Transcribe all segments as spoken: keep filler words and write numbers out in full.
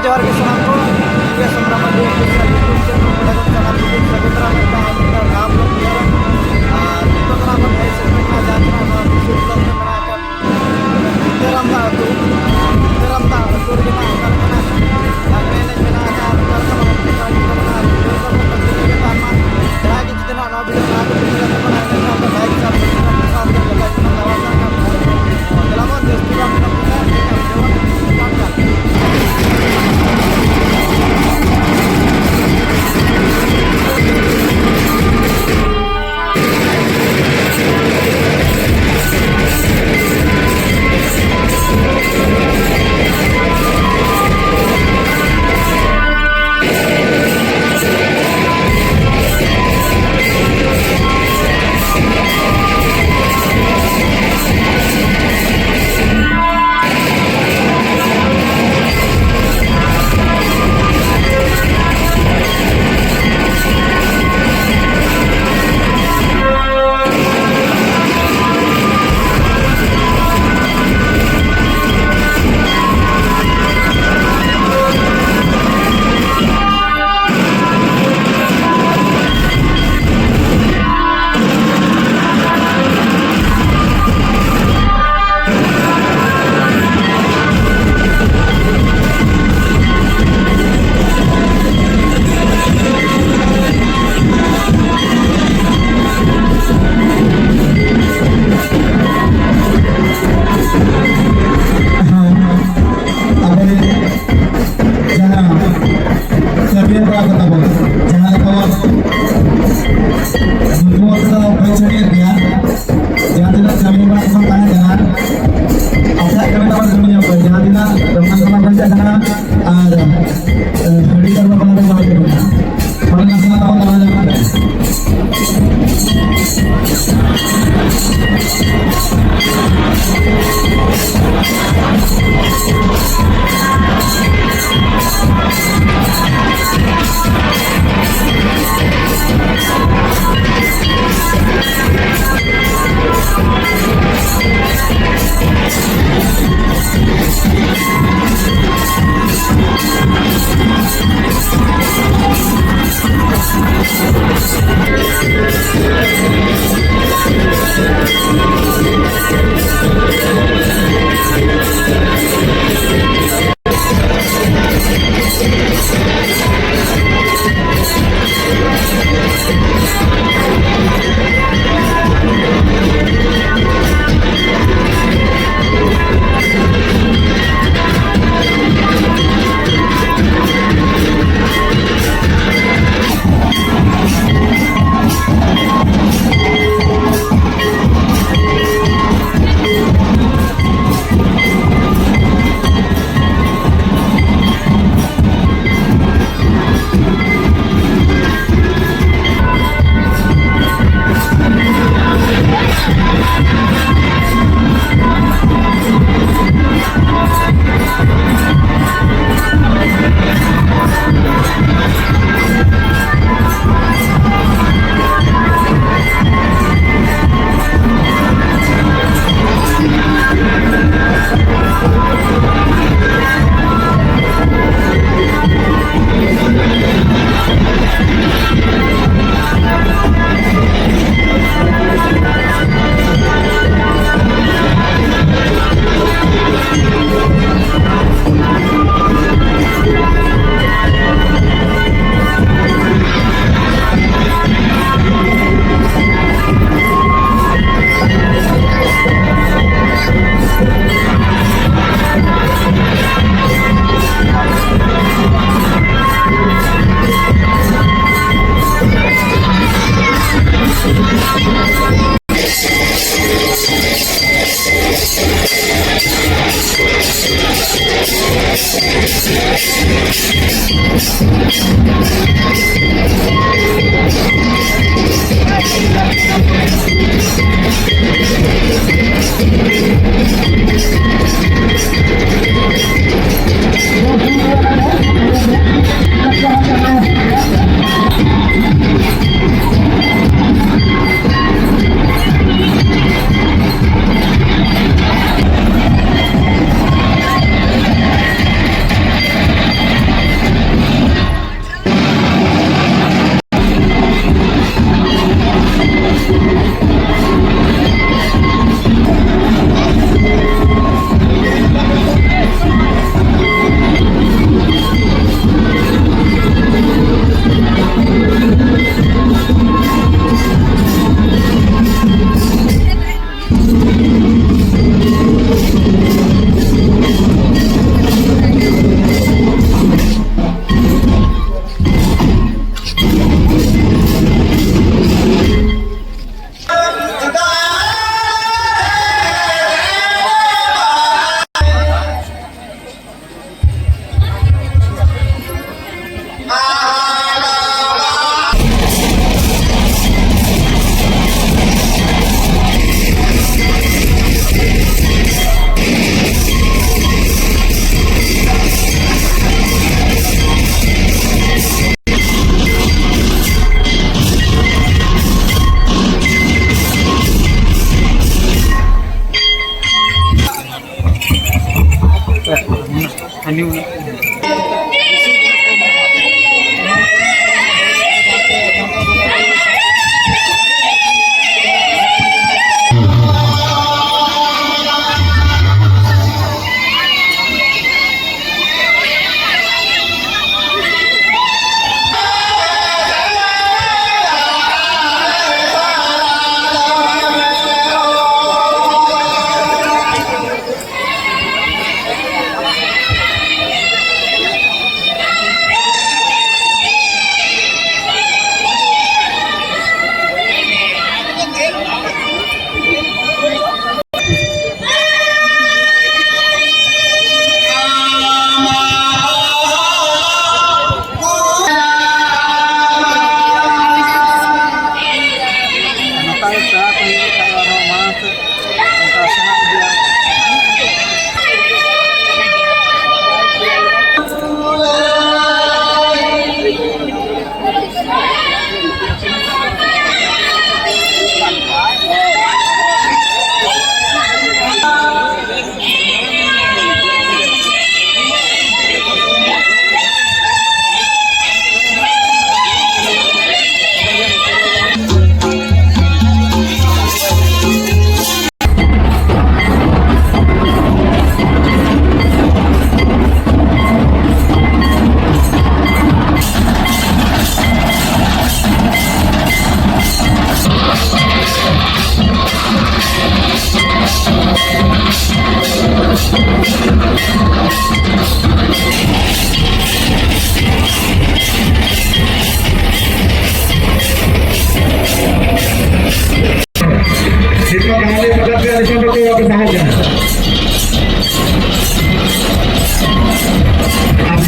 ᱡᱚᱦᱟᱨ ᱜᱮ ᱥᱟᱱᱟᱢ ᱠᱚ, ᱤᱧ ᱜᱮ ᱥᱚᱢᱨᱟᱢ ᱢᱟᱨᱰᱤ official YouTube channel ᱯᱟᱦᱴᱟ ᱠᱷᱚᱱ ᱥᱟᱱᱟᱢ ᱠᱚᱜᱮ ᱥᱟᱹᱜᱩᱱ ᱫᱟᱨᱟᱢ ᱢᱤᱫᱴᱟᱝ ᱱᱟᱣᱟ vlog ᱨᱮ᱾ ᱟᱨ ᱱᱤᱛᱚᱜ ᱫᱚ ᱱᱟᱦᱟᱜ ᱵᱚᱱ ᱦᱮᱡ ᱥᱮᱴᱮᱨ ᱠᱟᱱᱟ ᱡᱟᱦᱟᱸ ᱛᱤᱱᱟᱹᱜ ᱱᱚᱣᱟ ᱵᱤᱥᱩ block ᱨᱮ ᱢᱮᱱᱟᱜ ᱟᱠᱟᱫ ᱥᱤᱛᱟᱹᱨᱟᱢ ᱫᱟ ᱟᱹᱛᱩ᱾ ᱥᱤᱛᱟᱹᱨᱟᱢ ᱫᱟ ᱟᱹᱛᱩ ᱨᱮᱜᱮ ᱱᱟᱦᱟᱜ ᱚᱠᱟ ᱞᱮᱠᱟᱱᱟᱜ ᱞᱟᱜᱽᱲᱮ ᱮᱱᱮᱡ ᱢᱮᱱᱟᱜ ᱟᱠᱟᱫ, ᱚᱠᱟ ᱞᱮᱠᱟᱱᱟᱜ ᱚᱨᱠᱮᱥᱴᱨᱟ ᱱᱤᱛᱚᱜ ᱢᱮᱱᱟᱜᱼᱟ, ᱡᱚᱛᱚ ᱠᱚ ᱠᱩᱞᱤ ᱞᱟᱹᱜᱤᱫ ᱟᱨ ᱢᱟ ᱡᱟᱦᱟᱸᱭ ᱜᱮ ᱡᱩᱫᱤ ᱱᱟᱦᱟᱜ ᱱᱚᱣᱟ video ᱱᱟᱦᱟᱜ ᱠᱚ ᱠᱩᱥᱤᱭᱟᱜ ᱛᱟᱵᱚᱱᱟ, ᱮᱱᱠᱷᱟᱱ ᱫᱚ like, subscribe, share, ᱫᱚ ᱵᱟᱭ ᱠᱚ ᱫᱟᱲᱮᱭᱟᱜ ᱠᱟᱱᱟ, ᱫᱟᱣᱟ ᱠᱟᱱᱟ᱾ ᱫᱮᱞᱟ ᱵᱚᱱ ᱡᱟᱹᱥᱛᱤ ᱵᱟᱝ ᱵᱤᱞᱚᱢ ᱠᱟᱛᱮ ᱱᱤᱭᱟᱹ video ᱵᱚᱱ start ᱠᱟᱜ ᱞᱮᱜᱮ᱾ ᱟᱵᱚᱨᱮᱱ ᱡᱟᱦᱟᱸ ᱪᱟᱹᱢᱤᱭᱟᱹ ᱠᱚᱲᱟ ᱠᱚ ᱛᱟᱵᱚᱱ, ᱡᱟᱦᱟᱸ ᱞᱮᱠᱟ ᱵᱚᱱ ᱧᱩᱛᱩᱢ ᱠᱚᱫᱚ ᱵᱟᱹᱧ ᱪᱟᱹᱢᱤᱭᱟᱹ ᱜᱮᱭᱟ, ᱡᱟᱦᱟᱸ ᱛᱤᱱᱟᱹᱜ ᱪᱟᱹᱢᱤᱭᱟᱹ ᱠᱚᱲᱟ ᱠᱚᱵᱚᱱ ᱛᱟᱦᱮᱸ ᱠᱟᱱᱟ, ᱟᱥᱟᱭᱮᱫ ᱠᱟᱱᱟ ᱵᱚᱱ ᱪᱟᱹᱢᱤᱭᱟᱹ ᱠᱚ, ᱡᱟᱦᱟᱸ ᱛᱤᱱᱟᱹᱜ ᱫᱚᱠᱟᱱ ᱠᱷᱚᱱᱟᱜ ᱵᱚᱱ ᱪᱟᱞᱟᱜ ᱠᱟᱱᱟ, ᱟᱨ, ᱮ, ᱦᱟᱺᱰᱤ ᱯᱟᱹᱨᱣᱟᱹ ᱠᱚ ᱱᱚᱰᱮ ᱫᱚᱦᱚ ᱦᱚᱪᱚ ᱠᱟᱱᱟ᱾ ᱢᱟᱱᱮ ᱱᱟᱥᱮᱱᱟᱜ ᱛᱟᱵᱚᱱ ᱫᱟᱬᱟ ᱧᱚᱜ ᱠᱟᱛᱮ᱾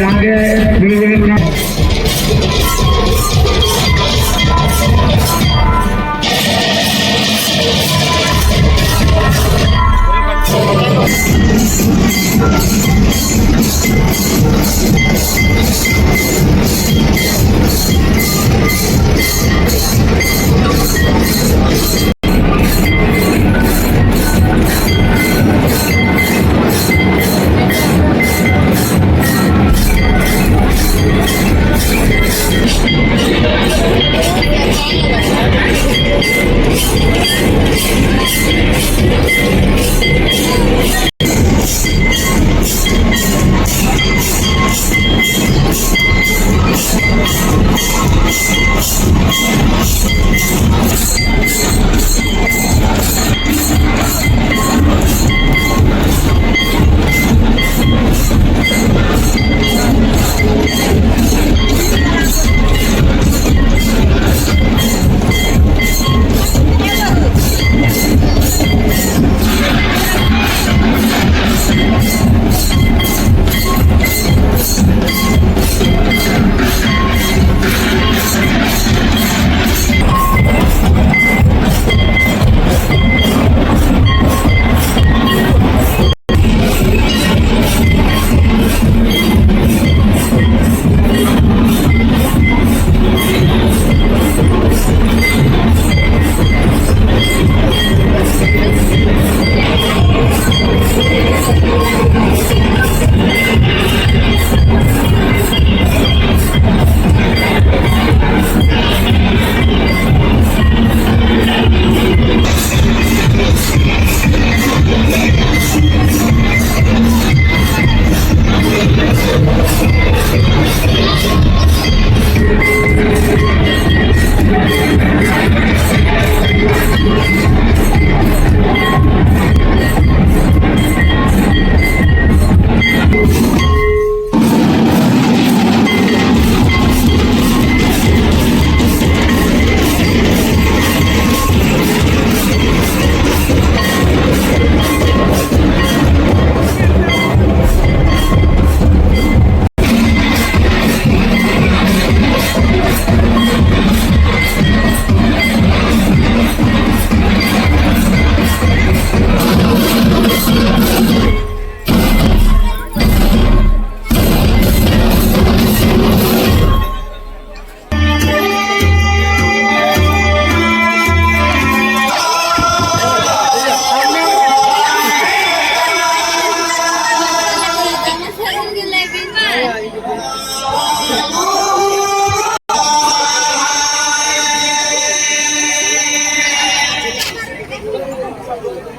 ᱥᱟᱸᱜᱮ ᱵᱤᱨᱩᱫᱷ ᱠᱟᱱᱟ᱾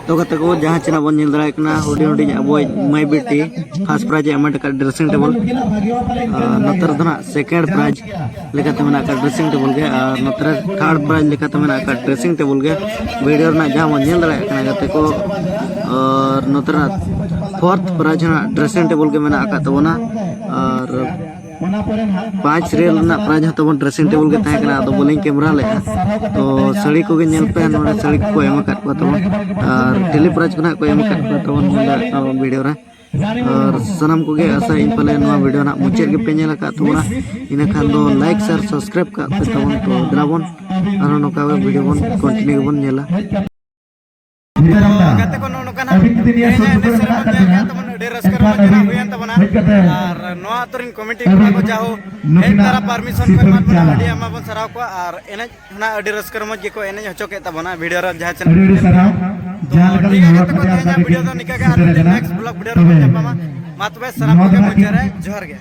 ᱛᱚ ᱜᱟᱛᱮ ᱠᱚ, ᱡᱟᱦᱟᱸ ᱪᱮ ᱱᱟᱜ ᱵᱚᱱ ᱧᱮᱞ ᱫᱟᱲᱮᱭᱟᱜ ᱠᱟᱱᱟ, ᱦᱩᱰᱤᱧ ᱦᱩᱰᱤᱧ ᱟᱵᱚᱭᱤᱡ ᱢᱟᱹᱭ ᱵᱤᱴᱤ ᱯᱷᱟᱥᱴ ᱯᱨᱟᱭᱤᱡᱽ ᱮ ᱦᱟᱢᱮᱴ ᱟᱠᱟᱫ ᱰᱨᱮᱥᱤᱝ ᱴᱮᱵᱚᱞ, ᱟᱨ ᱱᱚᱛᱮ ᱨᱮᱫᱚ ᱱᱟᱜ ᱥᱮᱠᱮᱱᱰ ᱯᱨᱟᱭᱤᱡᱽ ᱞᱮᱠᱟᱛᱮ ᱢᱮᱱᱟᱜ ᱟᱠᱟᱫ ᱰᱨᱮᱥᱤᱝ ᱴᱮᱵᱚᱞ ᱜᱮ, ᱟᱨ ᱱᱚᱛᱮ ᱨᱮ ᱛᱷᱟᱨᱰ ᱯᱨᱟᱭᱤᱡᱽ ᱞᱮᱠᱟᱛᱮ ᱢᱮᱱᱟᱜ ᱟᱠᱟᱫ ᱰᱨᱮᱥᱤᱝ ᱴᱮᱵᱚᱞ ᱜᱮ᱾ ᱵᱷᱤᱰᱤᱭᱳ ᱨᱮᱱᱟᱜ ᱡᱟᱦᱟᱸ ᱵᱚᱱ ᱧᱮᱞ ᱫᱟᱲᱮᱭᱟᱜ ᱠᱟᱱᱟ ᱜᱟᱛᱮ ᱠᱚ, ᱟᱨ ᱱᱚᱛᱮ ᱨᱮᱱᱟᱜ ᱯᱷᱳᱨᱛᱷ ᱯᱨᱟᱭᱤᱡᱽ ᱦᱚᱸ ᱱᱟᱜ ᱰᱨᱮᱥᱤᱝ ᱴᱮᱵᱚᱞ ᱜᱮ ᱢᱮᱱᱟᱜ ᱟᱠᱟᱫ ᱛᱟᱵᱚᱱᱟ᱾ ᱟᱨ ᱯᱟᱸᱪ ᱨᱮᱞ ᱨᱮᱱᱟᱜ ᱯᱨᱟᱭᱤᱡᱽ ᱦᱚᱸ ᱛᱟᱵᱚᱱ ᱰᱨᱮᱥᱤᱝ ᱴᱮᱵᱚᱞ ᱜᱮ ᱛᱟᱦᱮᱸ ᱠᱟᱱᱟ, ᱟᱫᱚ ᱵᱟᱹᱞᱤᱧ ᱠᱮᱢᱮᱨᱟ ᱞᱮᱫᱼᱟ᱾ ᱛᱚ ᱥᱟᱹᱲᱤ ᱠᱚᱜᱮ ᱧᱮᱞ ᱯᱮ, ᱱᱚᱰᱮ ᱥᱟᱹᱲᱤ ᱠᱚᱠᱚ ᱮᱢ ᱟᱠᱟᱫ ᱠᱚᱣᱟ ᱛᱟᱵᱚᱱ, ᱟᱨ ᱰᱮᱞᱤ ᱯᱨᱟᱭᱤᱡᱽ ᱠᱚ ᱱᱟᱜ ᱠᱚ ᱮᱢ ᱟᱠᱟᱫ ᱠᱚᱣᱟ ᱛᱟᱵᱚᱱ, ᱧᱮᱞ ᱫᱟᱲᱮᱭᱟᱜ ᱠᱟᱱᱟ ᱵᱚᱱ ᱵᱷᱤᱰᱤᱭᱳ ᱨᱮ᱾ ᱟᱨ ᱥᱟᱱᱟᱢ ᱠᱚᱜᱮ ᱟᱥᱟᱭᱟᱹᱧ ᱯᱟᱞᱮ ᱱᱚᱣᱟ ᱵᱷᱤᱰᱤᱭᱳ ᱱᱟᱜ ᱢᱩᱪᱟᱹᱫ ᱜᱮᱯᱮ ᱧᱮᱞ ᱟᱠᱟᱫ ᱛᱟᱵᱚᱱᱟ, ᱤᱱᱟᱹ ᱠᱷᱟᱱ ᱫᱚ ᱞᱟᱭᱤᱠ, ᱥᱮᱭᱟᱨ, ᱥᱟᱵᱥᱠᱨᱟᱭᱤᱵ ᱠᱟᱜ ᱯᱮ ᱛᱟᱵᱚᱱ᱾ ᱛᱚ ᱫᱮᱞᱟ ᱵᱚᱱ ᱟᱨᱦᱚᱸ ᱱᱚᱝᱠᱟ ᱜᱮ ᱵᱷᱤᱰᱤᱭᱳ ᱵᱚᱱ ᱠᱚᱱᱴᱤᱱᱤᱣ ᱵᱚᱱ ᱧᱮᱞᱟ᱾ ᱜᱟᱛᱮ ᱠᱚ, ᱱᱚᱜᱼᱚ ᱱᱚᱝᱠᱟ ᱱᱟᱜ ᱛᱮᱦᱮᱧᱟᱜ ᱮᱱᱮᱡ ᱥᱮᱨᱮᱧ ᱵᱚᱱ ᱧᱮᱞ ᱠᱮᱫ ᱛᱟᱵᱚᱱ, ᱟᱹᱰᱤ ᱨᱟᱹᱥᱠᱟᱹ ᱨᱚᱢᱚᱡᱽ ᱨᱮᱱᱟᱜ ᱦᱩᱭᱮᱱ ᱛᱟᱵᱚᱱᱟ᱾ ᱟᱨ ᱱᱚᱣᱟ ᱟᱹᱛᱩ ᱨᱮᱱ ᱠᱚᱢᱤᱴᱤ ᱠᱚᱲᱟ ᱠᱚ ᱡᱟᱦᱳ ᱦᱮᱡ ᱛᱟᱨᱟ ᱯᱟᱨᱢᱤᱥᱚᱱ ᱠᱚ ᱮᱢᱟᱫ ᱵᱚᱱᱟ, ᱟᱹᱰᱤ ᱟᱭᱢᱟ ᱵᱚᱱ ᱥᱟᱨᱦᱟᱣ ᱠᱚᱣᱟ᱾ ᱟᱨ ᱮᱱᱮᱡ ᱦᱚᱸ ᱱᱟᱜ ᱟᱹᱰᱤ ᱨᱟᱹᱥᱠᱟᱹ ᱨᱚᱢᱚᱡᱽ ᱜᱮᱠᱚ ᱮᱱᱮᱡ ᱦᱚᱪᱚ ᱠᱮᱫ ᱛᱟᱵᱚᱱᱟ ᱵᱷᱤᱰᱤᱭᱳ ᱨᱮ ᱡᱟᱦᱟᱸ ᱪᱮᱱᱮᱞ ᱟᱹᱰᱤ ᱟᱹᱰᱤ ᱥᱟᱨᱦᱟᱣ᱾ ᱡᱟᱦᱟᱸ ᱞᱮᱠᱟ ᱴᱷᱤᱠ ᱜᱮᱭᱟ ᱜᱟᱛᱮ ᱠᱚ, ᱛᱮᱦᱮᱧᱟᱜ ᱵᱷᱤᱰᱤᱭᱳ ᱫᱚ ᱱᱤᱝᱠᱟ ᱜᱮ, ᱟᱨ ᱢᱤᱫᱴᱮᱱ ᱱᱮᱠᱥᱴ ᱵᱞᱚᱜ ᱵᱷᱤᱰᱤᱭᱳ ᱨᱮᱵᱚᱱ ᱧᱟᱯᱟᱢᱟ᱾ ᱢᱟ ᱛᱚᱵᱮ ᱥᱟᱱᱟᱢ ᱠᱚᱜᱮ ᱢᱩᱪᱟᱹᱫ ᱨᱮ ᱡᱚᱦᱟᱨ ᱜᱮ᱾